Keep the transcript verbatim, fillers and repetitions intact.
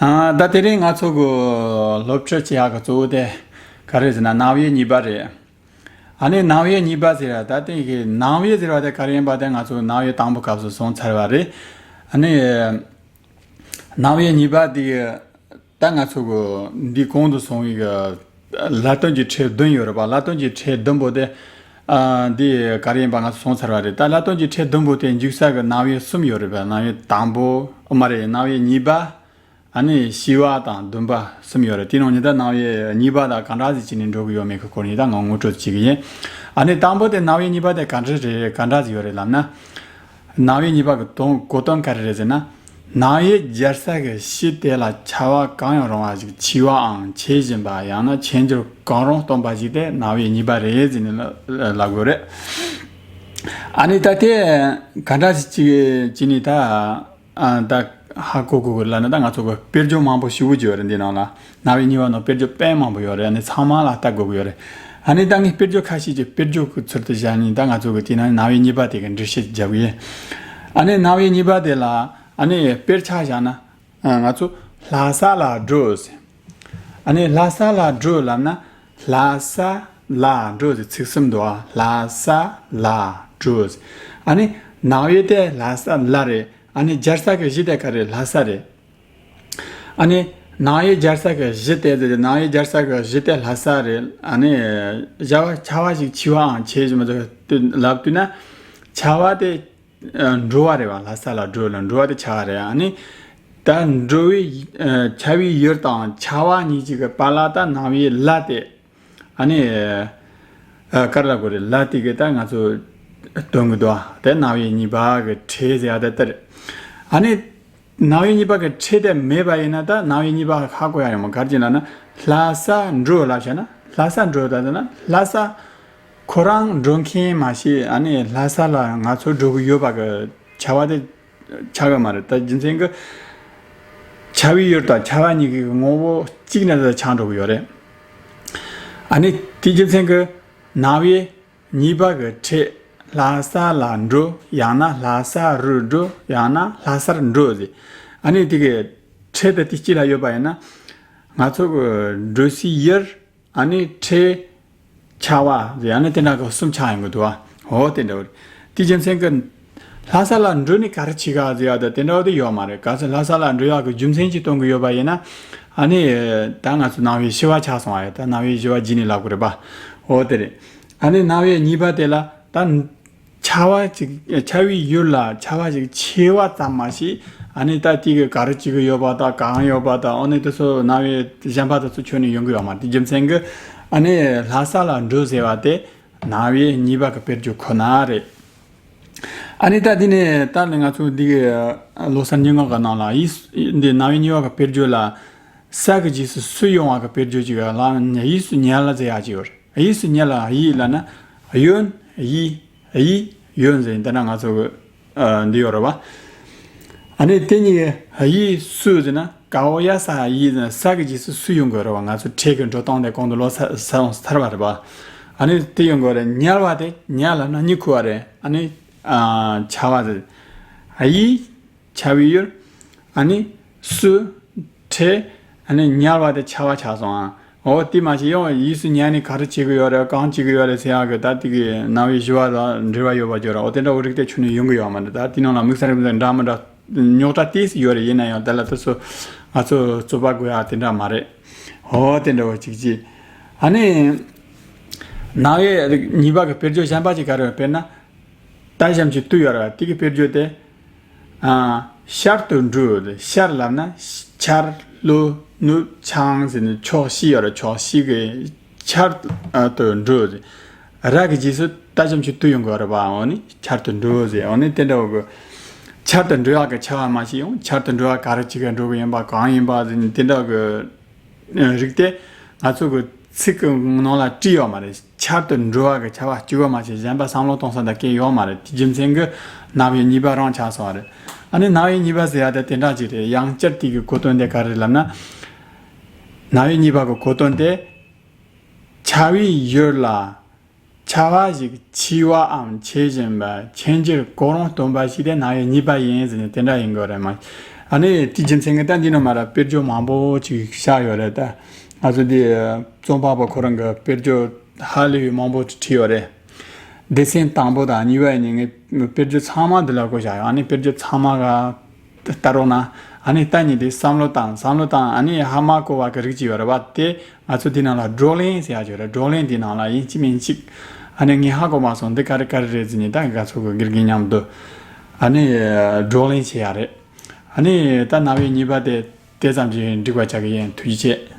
ཨ། ད་དེ་རིང་ང་ཚོ་གི་སློབ་ཁྲིད་བྱེད་ཡག་གི་གཙོ་བོ་དེ་ག་རེ་ཟེར་ན། རྣམ་དབྱེ་གཉིས་པ་རེད། ཨ་ནི་རྣམ་དབྱེ་གཉིས་པ་ཟེར་ཡ་ད་དེ་གི་རྣམ་དབྱེ་ཟེར་བ་དེ་ག་རེ་ཡིན་པ་དེ་ང་ཚོ་རྣམ་དབྱེ་དང་པོ་སྐབས་སུ་སོང་ཚར་བ་རེད། ཨ་ནི་རྣམ་དབྱེ་གཉིས་པ་དེ་གི་ད་ང་ཚོ་གི་འདི་གོང་དུ་སོང་བའི་གི་ལ་དོན་གྱི་ཕྲད་བདུན་ཡོད་རེད་པ། ལ་དོན་གྱི་ཕྲད་བདུན་པོ་དེ་ཨ་འདི་ག་རེ་ཡིན་པ་ང་ཚོ་སོང་ཚར་བ་རེད། ད་ལ་དོན་གྱི་ཕྲད་བདུན་པོ་དེ་འཇུག་ས་གི་རྣམ་དབྱེ་གསུམ་ཡོད་རེད་པ། རྣམ་དབྱེ་དང་པོ་ཨ་མ་རེད། རྣམ་དབྱེ་གཉིས་པ། ཨ་ནི་བཞི་པ་དང་བདུན་པ་གསུམ་ཡོད་རེད། དེ་ནང་ནས་ད་རྣམ་དབྱེ་གཉིས་པ་དང་ག་འདྲ་ཟིག་བྱས་ནས་འགྲོ་གི་ཡོད་མེད་ཀྱི་སྐོར་ནས་ད་ང་ངོ་སྤྲོད་བྱེད་ཀྱི་ཡིན། ཨ་ནི་དང་པོ་དེ་རྣམ་དབྱེ་གཉིས་པ་དེ་ག་འདྲ་རེད། ག་འདྲ་ཟིག་ཡོད་རེད་ལབ་ན། རྣམ་དབྱེ་གཉིས་པ་གི་དོན་གོ་དོན་ག་རེ་རེད་ཟེར་ན། རྣམ་དབྱེ་སྦྱར་ས་གི་གཞི་དེ་ལ་ཆ་བ་གང་ཡང་རུང་བ་ཞིག་འཆད་པའམ་འཆད་བཞིན་པ་ཡང་ན་འཆད་འགྱུར་གང་རུང་སྟོན་པ་ཞིག་དེ་རྣམ་དབྱེ་གཉིས་པ་རེད་ཟེར་ནས་ལབ་དགོས་རེད། ཨ་ནི་ད་དེ་ག་འདྲ་ཞིག་ཅིག་བྱས་ནས་ད། ཨ། ད་ཧ་གོ་གོ་གི་ལབ་ན་ད་ང་ཚོ་གི་དཔེར་བརྗོད་མང་པོ་ཞེ་པོ་ཅིག་ཡོད་རེད། འདི་ནང་ལ་རྣམ་དབྱེ་གཉིས་པ་ནང་དཔེར་བརྗོད་དཔེ་མང་པོ་ཡོད་རེད། ཨ་ནི་ཚང་མ་ལ་ལྟ་དགོས་ཀྱི་ཡོད་རེད། ཨ་ནི་ད་ངས་དཔེར་བརྗོད་ཁ་ཤས་ཀྱི་དཔེར་བརྗོད་ཀྱི་ཚུལ་དུ་བཞག་ནས་ད་ང་ཚོ་གི་དེ་ནང་རྣམ་དབྱེ་གཉིས་པ་དེ་གི་འགྲེལ་བཤད་རྒྱབ་ཀྱི་ཡིན། ཨ་ནི་རྣམ་དབྱེ་གཉིས་པ་དེ་ལ་ཨ་ནི་དཔེར་ཆ་བཞག་ན། ཨ། ང་ཚོ་ལྷ་ས་ལ་འགྲོ་ཟེར། ཨ་ནི་ལྷ་ས་ལ་འགྲོ་ལབ་ན། ལྷ་ས་ལ་འགྲོ་ཟེར་ཚིག་གསུམ་འདུག་ཨ། ལྷ་ས་ལ་འགྲོ་ཟེར། ཨ་ནི་རྣམ་དབྱེ་དེ་ལྷ་ས་ལ་རེད། ཨ་ནི་སྦྱར་ས་གི་གཞི་དེ་ག་རེ། ལྷ་ས་རེད། ཨ་ནི་རྣམ་དབྱེ་སྦྱར་ས་གི་གཞི་དེ་རེད། རྣམ་དབྱེ་སྦྱར་ས་གི་གཞི་དེ་ལྷ་ས་རེད། ཨ་ནི་བྱ་བ་ཆ་བ་ཞིག་འཆད་པའམ་འཆད་བཞིན་པ་ལབ་དུས་ན། ཆ་བ་དེ་འགྲོ་བ་རེད་པ། ལྷ་ས་ལ་འགྲོ་ལ་འགྲོ་བ་དེ་ཆ་བ་རེད། ཨ་ནི་ད་འགྲོ་བའི་ཆ་བའི་ཡུལ་དང་ཆ་བ་གཉིས་ཀྱི་བར་ལ་ད་རྣམ་དབྱེ་ལ་དེ། ཨ་ནི་ཨ་ག་རེ་ལབ་དགོས་རེད། ལ་དེ་གི་ད་ང་ཚོ་སྟོན་གི་འདུག་ཨ། དེ་རྣམ་དབྱེ་གཉིས་པ་གི་ཕྲད་ཟེར་ཡ་དེ་དེ་རེད། ཨ་ནི་རྣམ་དབྱེ་གཉིས་པ་གི་ཕྲད་དེ་མེད་པ་ཡིན་ན་ད་རྣམ་དབྱེ་གཉིས་པ་ཧ་གོ་ཡ་ཡོད་མ། ག་རེ་ཡིན་ལབ་ན། ལྷ་ས་འགྲོ་ལབ་བྱས་ན། ལྷ་ས་འགྲོ་ད་ཟེར་ན་ལྷ་ས་ཁོ་རང་འགྲོ་མཁན་མ་ཤེས། ཨ་ནི་ལྷ་ས་ལ་ང་ཚོ་འགྲོ་གི་ཡོད་པ་གི་ཆ་བ་དེ་ཆགས་ཀྱི་མ་རེད། ད་རྒྱུ་མཚན་གྱི་ཆ་བའི་ཡུལ་དང་ཆ་བ་གཉིས་ཀྱི་ངོ་བོ་གཅིག་ནས་ད་ཆགས་འགྲོ་གི་ཡོད་རེད། ཨ་ནི་དེ་རྒྱུ་མཚན་གྱི་རྣམ་དབྱེ་གཉིས་པ་གི་ཕྲད། ལྷ་ས་ལ་འགྲོ། ཡང་ན་ལྷ་ས་རུ་འགྲོ། ཡང་ན་ལྷ་སར་འགྲོ་ཟེར། ཨ་ནི་དེ་གི་ཕྲད་དེ་དེ་གཅིག་ལ་ཡོད་པ་ཡིན་ན། ང་ཚོ་གི་འགྲོ་སའི་ཡུལ། ཨ་ནི་ཕྲད། ཆ་བ་ཟེར། ཨ་ནི་དེ་འདྲ་གི་གསུམ་ཆགས་ཡོང་གི་འདུག་ཨ། འོ་དེ་འདྲ་བ་རེད། དེ་རྒྱུ་མཚན་གྱི་ལྷ་ས་ལ་འགྲོ་ནས་ག་རེ་བྱེད་ག་ཟེར་ཡ་ད་དེ་འདྲ་བ་དེ་ཡོད་མ་རེད། གལ་སྲིད་ལྷ་ས་ལ་འགྲོ་ཡག་གི་རྒྱུ་མཚན་ཅིག་སྟོན་གི་ཡོད་པ་ཡིན་ན། ཨ་ནི་ད་ང་ཚོ་རྣམ་དབྱེ་བཞི་པ་ཆགས་སོང་བ་ཡ། ད་རྣམ་དབྱེ་བཞི་པ་བརྒྱུད་ནས་ལབ་དགོས་རེད་པ། འོ་དེ་རེད། ཨ་ནི་རྣམ་དབྱེ་གཉིས་པ་དེ་ལ་ད་ཆ་བ་ཅིག་ཆ་བའི་ཡུལ་ལ་ཆ་བ་ཞིག་འཆད་པ་ཙམ་མ་ཟད། ཨ་ནི་ད་དེ་གི་ག་རེ་བྱེད་གི་ཡོད་པ་དང་གང་ཡོད་པ་དང་། ཨ་ནི་དེ་ཚོ་རྣམ་དབྱེ་གཞན་པ་དེ་ཚོ་ཁྱོན་ནས་ཡོང་གི་ཡོད་མ་རེད། དེ་རྒྱུ་མཚན་གྱི་ཨ་ནི་ལྷ་ས་ལ་འགྲོ་ཟེར་བ་དེ་རྣམ་དབྱེ་གཉིས་པ་གི་དཔེར་བརྗོད་ཁོ་ན་རེད། ཨ་ནི་ད་དེ་ནས་ད་ནི་ང་ཚོ་འདི་གི་ལོ་གསར་སྙན་ངག་གི་ནང་ལ་ཡིས། འདི་རྣམ་དབྱེ་གཉིས་པ་གི་དཔེར་བརྗོད་ལ། ས་གི་རྗེས་སུ་སུ་ཡོང་བ་གི་དཔེར་བརྗོད་ཅིག་ལ་ཡིས་སུ་ཉལ་ལ་ཟེར་ཡག་ཅིག་ཡོད་རེད། ཡིས་སུ་ཉལ་ལ་ཡིས་ལབ་ན་ཡོན། ཡིས། ཡིས་ཡོན་ཟེར། འདི་ན་ང་ཚོ་གི་ཨ་འདི་ཡོད་རེད་པ། ཨ་ནི་དེ་གཉིས་ཡིས་སུ་ཟེར་ན་ག་འོ་ཡ་ས་ཡིས་ཟེར་ན་ས་གི་རྗེས་སུ་སུ་ཡོང་དགོས་རེད་པ། ང་ཚོ་ཕྲད་ཀྱི་འགྲོ་སྟངས་དེ་གོང་དུ་ལོ་ས་ས་ས་ཐར་བ་རེད་པ། ཨ་ནི་དེ་ཡོང་དགོས་རེད། ཉལ་བ་དེ་ཉལ་ལབ་ན་གཉིད་ཁུག་པ་རེད། ཨ་ནི་ཨ་ཆ་བ་ཟེར། ཡིས། ཆ་བའི་ཡུལ། ཨ་ནི་སུ། ཕྲད། ཨ་ནི་ཉལ་བ་དེ་ཆ་བ་ཆགས་སོང་ཨ། འོ་དེ་མ་ཞིག་ཡོང་ཡིས་སུ་ཉལ་ནས་ག་རེ་བྱེད་གི་ཡོད་རེད། གང་བྱེད་གི་ཡོད་རེད་ཟེར་ཡག་གི་ད་དེ་གི་རྣམ་དབྱེ་བཞི་པ་དང་འབྲེལ་བ་ཡོད་པ་ཅིག་ཡོད་རེད། འོ་དེ་འདྲ་བོ་རིགས་དེ་ཁྱོན་ནས་ཡོང་གི་ཡོད་མ་རེད། ད་དེ་ནང་ལ་དམིགས་བསལ་རིགས་འདྲ་མི་འདྲ་རྙོག་དྲ་ཏོག་ཙམ་ཡོད་རེད། ཡིན་ན་ཡང་དེ་ལ་དེ་ཚོ་ང་ཚོ་རྩོད་པ་དགོས་ཡག་དེ་འདྲ་མ་རེད། འོ་དེ་འདྲ་བོ་ཅིག་ཅིག་ཨ་ནི་རྣམ་དབྱེ་གཉིས་པ་གི་དཔེར་བརྗོད་གཞན་པ་ཅིག་ག་རེ་ཡོད་དཔེར་ན། རྟ་ཞབས་ཀྱུ་ཏུ་ཡོད་རེད་པ། དེ་གི་དཔེར་བརྗོད་དེ། ཨ། ཤར་དུ་འགྲོ། ཤར་ལབ་ན་ཆར་ལྷོ་ནུབ་བྱང་ཟེར་ནས་ཕྱོགས་བཞི་ཡོད་རེད། ཕྱོགས་བཞི་གི་ཆར་དུ་འགྲོ་ཟེར། ར་གི་རྗེས་སུ་རྟ་ཞབས་ཀྱུ་ཏུ་ཡོང་དགོས་རེད་པ། འོ་ནི་ཆར་དུ་འགྲོ་ཟེར། འོ་ནི་དེ་འདྲ་བོ་གི་ཆར་དུ་འགྲོ་ཡག་གི་ཆ་བ་མ་ཞིག་ཡོང་། ཆར་དུ་འགྲོ་ཡག་ག་རེ་བྱེད་ག་འགྲོ་གི་ཡིན་པ་གང་ཡིན་པ་ཟེར་ནས་དེ་འདྲ་གི་རིགས་དེ་ང་ཚོ་གི་ཚིག་གི་ནང་ལ་བྲིས་ཡོད་མ་རེད། ཆར་དུ་འགྲོ་བ་གི་ཆ་བ་གཅིག་པོ་མ་ཟད་གཞན་པ་བསམ་བློ་གཏོང་ས་དང་སྐད་ཡོད་མ་རེད། དེ་རྒྱུ་མཚན་གྱི་རྣམ་དབྱེ་གཉིས་པ་རང་ཆགས་སོང་བ་རེད། ཨ་ནི་རྣམ་དབྱེ་གཉིས་པ་ཟེར་ཡ་དེ་དེ་འདྲ་ཅིག་རེད། ཡང་བསྐྱར་དེ་གི་གོ་དོན་དེ་ག་རེ་ལབ་ན། རྣམ་དབྱེ་གཉིས་པ་གི་གོ་དོན་དེ། ཆ་བའི་ཡུལ་ལ་ཆ་བ་ཞིག་འཆད་པའམ་འཆད་བཞིན་པ། འཆད་འགྱུར་གང་རུང་སྟོན་པ་ཞིག་དེ་རྣམ་དབྱེ་གཉིས་པ་ཡིན་ཟེར་ནས་དེ་འདྲ་ཡིན་དགོས་རེད་མ། ཨ་ནི་དེའི་རྒྱུ་མཚན་གྱིས་ད་འདི་ནང་མར་དཔེར་བརྗོད་མང་པོ་ཅིག་བཞག་ཡོད་རེད། ད་ང་ཚོ་འདི་རྩོམ་པ་པོ་ཁོ་རང་གིས་དཔེར་བརྗོད་ཧ་ལས་པའི་མང་པོ་ཅིག་བྲིས་ཡོད་རེད། སྡེ་ཚན་དང་པོ་དང་གཉིས་པ་ཡིན་ནའི་ངས་དཔེར་བརྗོད་ཚང་མ་འདི་ལ་བཀོད་བཞག་ཡོད། ཨ་ནི་དཔེར་བརྗོད་ཚང་མ་ག་ལྟ་རོགས་གནང་། ཨ་ནི་ལྟ་ཉིན་དེ་བསམ་བློ་བཏང་། བསམ་བློ་བཏང་། ཨ་ནི་ཧ་མ་གོ་བ་གི་རིགས་ཅིག་ཡོད་རེད་པ། དེ་ང་ཚོ་དེ་ནང་ལ་བགྲོ་གླེང་ཟེར་ཡག་ཅིག་ཡོད་རེད། བགྲོ་གླེང་དེ་ནང་ལ་ཡིན་གཅིག་མིན་གཅིག་ཨ་ནི་ངས་ཧ་གོ་མ་སོང་། འདི་ག་རེ་ག་རེ་རེད་ཟེར་ནས་ད་ང་ཚོ་གི་དགེ་རྒན་མཉམ་དུ་ཨ་ནི་བགྲོ་གླེང་བྱེད་ཡག་རེད། ཨ་ནི་ད་རྣམ་པ་གཉིས་པ་དེ་དེ་ཙམ་གྱིས་འགྲིག་པ་ཆགས་ཀྱི་ཡིན། ཐུགས་རྗེ་ཆེ།